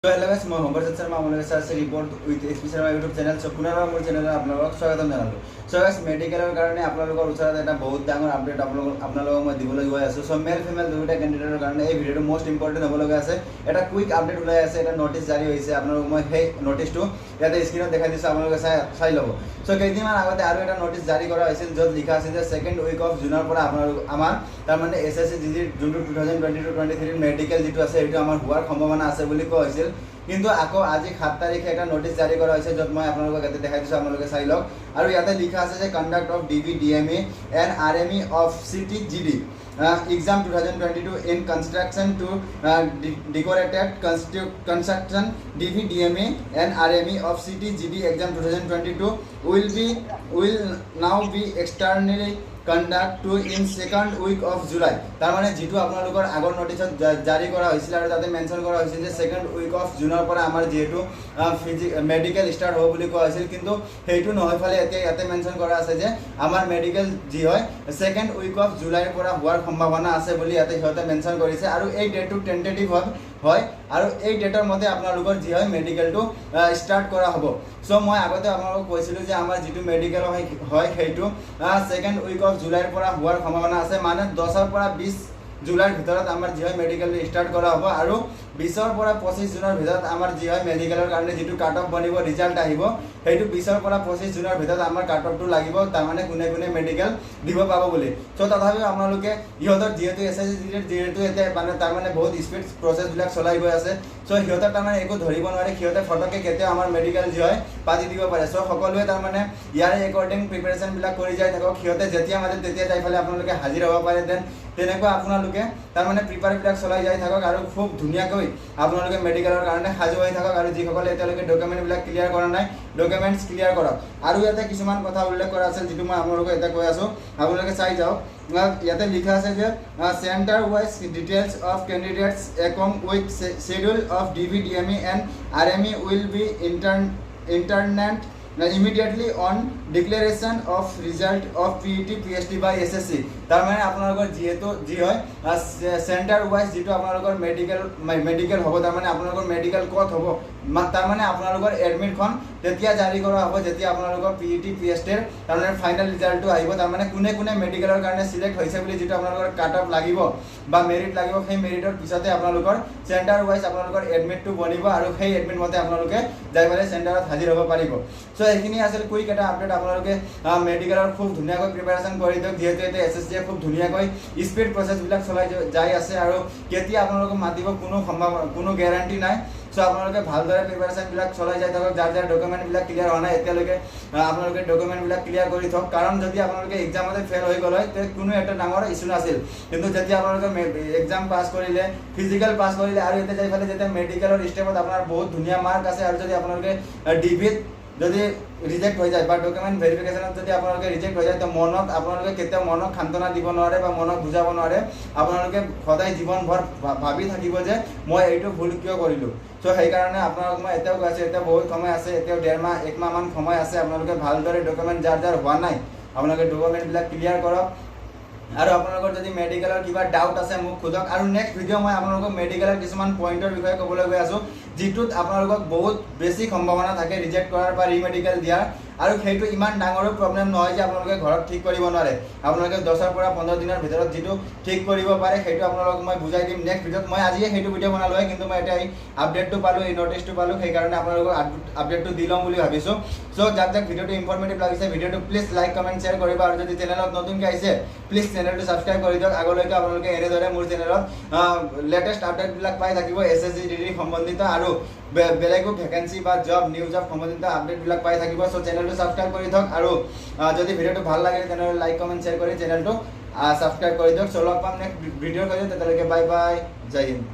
Hello' গাইছ, মই শংকৰজিত শৰ্মা। আপোনালোকে চাই আছে report with H P Sharma YouTube channel. চ' পুনৰবাৰ মোৰ চেনেলত আপোনালোকক স্বাগতম জনালোঁ। চ' গাইছ, মেডিকেলৰ কাৰণে আপোনালোকৰ ওচৰত এটা বহুত ডাঙৰ আপডেট আপোনালোকক মই দিবলৈ গৈ আছোঁ। চ' মেল ফিমেল দুয়োটা কেণ্ডিডেটৰ কাৰণে এই ভিডিঅ'টো মষ্ট ইম্পৰ্টেণ্ট হ'বলগীয়া আছে। এটা কুইক আপডেট ওলাই আছে, এটা নটিচ জাৰি হৈছে। আপোনালোকক মই সেই নটিচটো ইয়াতে স্ক্ৰীণত দেখাই দিছোঁ, আপোনালোকে চাই ল'ব। চ' কেইদিনমান আগতে আৰু এটা নটিচ জাৰি কৰা হৈছিল, য'ত লিখা আছিল যে ছেকেণ্ড উইক অফ জুনৰ পৰা আপোনালোক আমাৰ তাৰমানে এছএছচি জি ডিৰ যোনটো 2022-23ৰ মেডিকেল যিটো আছে, সেইটো আমাৰ হোৱাৰ সম্ভাৱনা আছে বুলি কোৱা হৈছিল। কিন্তু আকৌ আজি 7 তাৰিখে এটা নটিচ জাৰি কৰা হৈছে, য'ত মই আপোনালোকক ইয়াতে দেখাই দিছোঁ, আপোনালোকে চাই লওক। আৰু ইয়াতে লিখা আছে যে conduct of DV DME and RME of CT GD exam 2022 in construction to decorated construction. DV DME and RME of CT GD exam 2022 will now be externally conduct to in second week of July. তাৰমানে যিটো আপোনালোকৰ আগৰ নটিচত জাৰি কৰা হৈছিল আৰু তাতে mention কৰা হৈছিল যে ছেকেণ্ড উইক অফ জুনৰ পৰা আমাৰ যিহেতু মেডিকেল ষ্টাৰ্ট হ'ব বুলি কোৱা হৈছিল, কিন্তু সেইটো নহয় ফালে এতিয়া ইয়াতে মেনশ্যন কৰা আছে যে আমাৰ মেডিকেল যি হয়, ছেকেণ্ড উইক অফ জুলাইৰ পৰা হোৱাৰ সম্ভাৱনা আছে বুলি ইয়াতে সিহঁতে মেনশ্যন কৰিছে। আৰু এই ডেটটো টেণ্টেটিভ হয় আৰু এই ডেটৰ মতে আপোনালোকৰ যি হয়, মেডিকেলটো ষ্টাৰ্ট কৰা হ'ব। চ' মই আগতে আপোনালোকক কৈছিলোঁ যে আমাৰ যিটো মেডিকেল হয়, সেইটো ছেকেণ্ড উইক অফ জুলাইৰ পৰা হোৱাৰ সম্ভাৱনা আছে। মানে 10ৰ পৰা 20 জুলাইৰ ভিতৰত আমাৰ যি হয়, মেডিকেল ষ্টাৰ্ট কৰা হ'ব আৰু 20ৰ পৰা 25 জুনৰ ভিতৰত আমাৰ যি হয়, মেডিকেলৰ কাৰণে যিটো কাট অফ বনিব, ৰিজাল্ট আহিব, সেইটো 20ৰ পৰা 25 জুনৰ ভিতৰত আমাৰ কাট অফটো লাগিব, তাৰমানে কোনে কোনে মেডিকেল দিব পাব বুলি। চ' তথাপিও আপোনালোকে ইহঁতৰ যিহেতু এছএছচি যিহেতু এতিয়া মানে তাৰমানে বহুত স্পীড প্ৰচেছবিলাক চলাই গৈ আছে, চ' সিহঁতৰ তাৰমানে একো ধৰিব নোৱাৰে, সিহঁতে ফটককৈ কেতিয়াও আমাৰ মেডিকেল যি হয়, পাতি দিব পাৰে। চ' সকলোৱে তাৰমানে ইয়াৰে একৰ্ডিং প্ৰিপেৰেশ্যনবিলাক কৰি যাই থাকক। সিহঁতে যেতিয়া মাতে, তেতিয়া যাই পেলাই আপোনালোকে হাজিৰ হ'ব পাৰে। Then তেনেকুৱা আপোনালোকে তাৰমানে প্ৰিপেয়াৰবিলাক চলাই যাই থাকক আৰু খুব ধুনীয়াকৈ আপোনালোকে মেডিকেলৰ কাৰণে সাজু হৈ থাকক। আৰু যিসকলে এতিয়ালৈকে ডকুমেণ্টবিলাক ক্লিয়াৰ কৰা নাই, ডকুমেণ্টছ ক্লিয়াৰ কৰক। আৰু ইয়াতে কিছুমান কথা উল্লেখ কৰা আছিল, যিটো মই আপোনালোকক এতিয়া কৈ আছোঁ, আপোনালোকে চাই যাওক। ইয়াতে লিখা আছে যে center wise details of candidates along with schedule of DV DME and RME will be internet immediately on declaration of result of PET PST by SSC. তাৰমানে আপোনালোকৰ যিহেতু যি হয়, চেণ্টাৰ ৱাইজ যিটো আপোনালোকৰ মেডিকেল হ'ব, তাৰমানে আপোনালোকৰ মেডিকেল ক'ত হ'ব, তাৰমানে আপোনালোকৰ এডমিটখন তেতিয়া জাৰি কৰা হ'ব যেতিয়া আপোনালোকৰ পিইটি পিএছটিৰ তাৰমানে ফাইনেল ৰিজাল্টটো আহিব। তাৰমানে কোনে কোনে মেডিকেলৰ কাৰণে চিলেক্ট হৈছে বুলি যিটো আপোনালোকৰ কাট অফ লাগিব বা মেৰিট লাগিব, সেই মেৰিটৰ পিছতে আপোনালোকৰ চেণ্টাৰ ৱাইজ আপোনালোকৰ এডমিটটো বনিব আৰু সেই এডমিট মতে আপোনালোকে যাই পেলাই চেণ্টাৰত হাজিৰ হ'ব পাৰিব। চ' এইখিনি আছিল কুইক এটা আপডেট। আপোনালোকে মেডিকেলৰ খুব ধুনীয়াকৈ প্ৰিপেৰেশ্যন কৰি দিয়ক, যিহেতু এতিয়া এছএছচিয়ে খুব ধুনীয়াকৈ স্পীড প্ৰচেছবিলাক চলাই যাই আছে আৰু কেতিয়া আপোনালোকক মাতিব কোনো সম্ভাৱনা, কোনো গেৰাণ্টি নাই। চ' আপোনালোকে ভালদৰে প্ৰিপেৰেশ্যনবিলাক চলাই যাই থাকক। যাৰ যাৰ ডকুমেণ্টবিলাক ক্লিয়াৰ হোৱা নাই এতিয়ালৈকে, আপোনালোকে ডকুমেণ্টবিলাক ক্লিয়াৰ কৰি থওক। কাৰণ যদি আপোনালোকে এক্সামতে ফেইল হৈ গ'ল হয়, তে কোনো এটা ডাঙৰ ইছ্যু নাছিল। কিন্তু যেতিয়া আপোনালোকে এক্সাম পাছ কৰিলে, ফিজিকেল পাছ কৰিলে আৰু এতিয়া যাই পেলাই যেতিয়া মেডিকেলৰ ষ্টেপত আপোনাৰ বহুত ধুনীয়া মাৰ্ক আছে আৰু যদি আপোনালোকে ডিভিত যদি ৰিজেক্ট হৈ যায় বা ডকুমেণ্ট ভেৰিফিকেশ্যনত যদি আপোনালোকে ৰিজেক্ট হৈ যায়, তো মনত আপোনালোকে কেতিয়াও মনক সান্তনা দিব নোৱাৰে বা মনক বুজাব নোৱাৰে। আপোনালোকে সদায় জীৱনভৰ ভাবি থাকিব যে মই এইটো ভুল কিয় কৰিলোঁ। চ' সেইকাৰণে আপোনালোক মই এতিয়াও কৈ আছোঁ, এতিয়া বহুত সময় আছে, এতিয়াও ডেৰ মাহ, এক মাহমান সময় আছে। আপোনালোকে ভালদৰে ডকুমেণ্ট যাৰ যাৰ হোৱা নাই, আপোনালোকে ডকুমেণ্টবিলাক ক্লিয়াৰ কৰক। আৰু আপোনালোকৰ যদি মেডিকেলৰ কিবা ডাউট আছে, মোক সোধক। আৰু নেক্সট ভিডিঅ' মই আপোনালোকক মেডিকেলৰ কিছুমান পইণ্টৰ বিষয়ে ক'বলৈ গৈ আছোঁ, যিটোত আপোনালোকক বহুত বেছি সম্ভাৱনা থাকে ৰিজেক্ট কৰাৰ বা ৰিমেডিকেল দিয়াৰ। আৰু সেইটো ইমান ডাঙৰো প্ৰব্লেম নহয় যে আপোনালোকে ঘৰত ঠিক কৰিব নোৱাৰে। আপোনালোকে 10ৰ পৰা 15 দিনৰ ভিতৰত যিটো ঠিক কৰিব পাৰে, সেইটো আপোনালোকক মই বুজাই দিম নেক্সট ভিডিঅ'ত। মই আজিয়ে সেইটো ভিডিঅ' বনালোঁ হয়, কিন্তু মই এতিয়া এই আপডেটটো পালোঁ, এই নটিচটো পালোঁ, সেইকাৰণে আপোনালোকক আপডেটটো দি ল'ম বুলি ভাবিছোঁ। চ' যাক যাক ভিডিঅ'টো ইনফৰ্মেটিভ লাগিছে, ভিডিঅ'টো প্লিজ লাইক, কমেণ্ট, শ্বেয়াৰ কৰিব। আৰু যদি চেনেলত নতুনকৈ আহিছে, প্লিজ চেনেলটো ছাবস্ক্ৰাইব কৰি দিয়ক। আগলৈকে আপোনালোকে এনেদৰে মোৰ চেনেলত লেটেষ্ট আপডেটবিলাক পাই থাকিব, এছএছচি জি ডি সম্বন্ধিত আৰু বেলেগো ভেকেঞ্চি বা জব, নিউ জব সম্বন্ধিত আপডেটবিলাক পাই থাকিব। চ' চেনেলটো ছাবস্ক্ৰাইব কৰি থওক আৰু যদি ভিডিঅ'টো ভাল লাগে, তেনেহ'লে লাইক, কমেণ্ট, শ্বেয়াৰ কৰি চেনেলটো ছাবস্ক্ৰাইব কৰি দিয়ক। চ' লগ পাম নেক্সট ভিডিঅ'ৰ সৈতে, তেতিয়ালৈকে বাই বাই, জয় হিন্দ।